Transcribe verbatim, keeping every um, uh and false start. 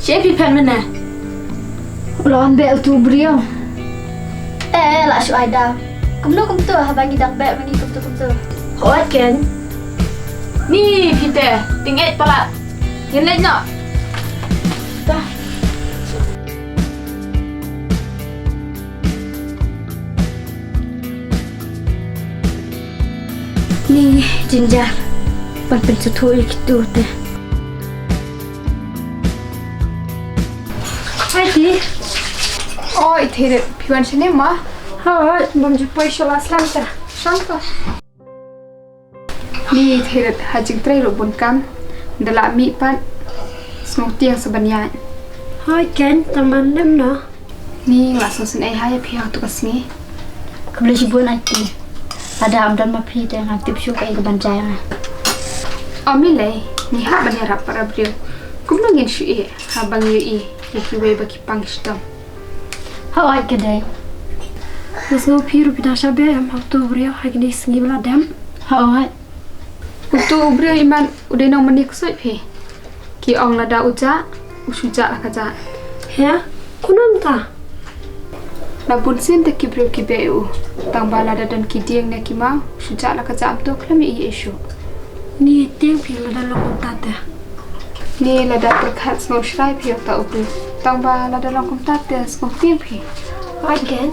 Shaei phi phet mynne? U la wan beh utu u briew. Eh, la shu ai daw. Kumno kumto haba ngi dang beh ma ngi kumto kumto. Hooid ken. Ni phi te, tyngeh palat. Ngin leit noh. Ta. Ni, jynjar. Ban pynsngewthuh ïa kito te. Hai ti. Oi, te de phi wan shane ma? Hooid, bym ju poi shuh la slem te. Shong to. Ni te de ha jingtrei ruh bun kam. Da la mih pat. Sngewtieng sa ban ïaid. Hooid ken, tang ban lem noh. Ni nga sngewsynei ha ïa phi ha tu ka sngi. Khublei shibun Aunty. Lada ym don ma phi te ngam tip shuh kaei kaban jia ïa nga. Ym lei lei, ngi hap ban ïarap para briew. Kumno ngin shu ïeh haba ngi ïohi ïa kiwei ba ki pang shitom. Hooid ka dei. Nga sngew phi ruh phi dang shah beh em ha utu u briew ha kine ki sngi ba la dep. Hooid. Utu u briew iman u dei nongmane ksuid phi. Ki ong lada u jah, u shu jah la ka jah. He? Kumno mynta? La bun sien te ki briew ki beh ïa u. Tang ba lada don ki dieng ne ki maw, u shu jah la ka jah, ym to khlem ïohi shuh. Ni tieng phi lada long kumta te. Ni lada pyrkhat sngew shrai phi ïa uta u briew. Tang ba lada long kumta te sngewtieng phi. Hooid ken.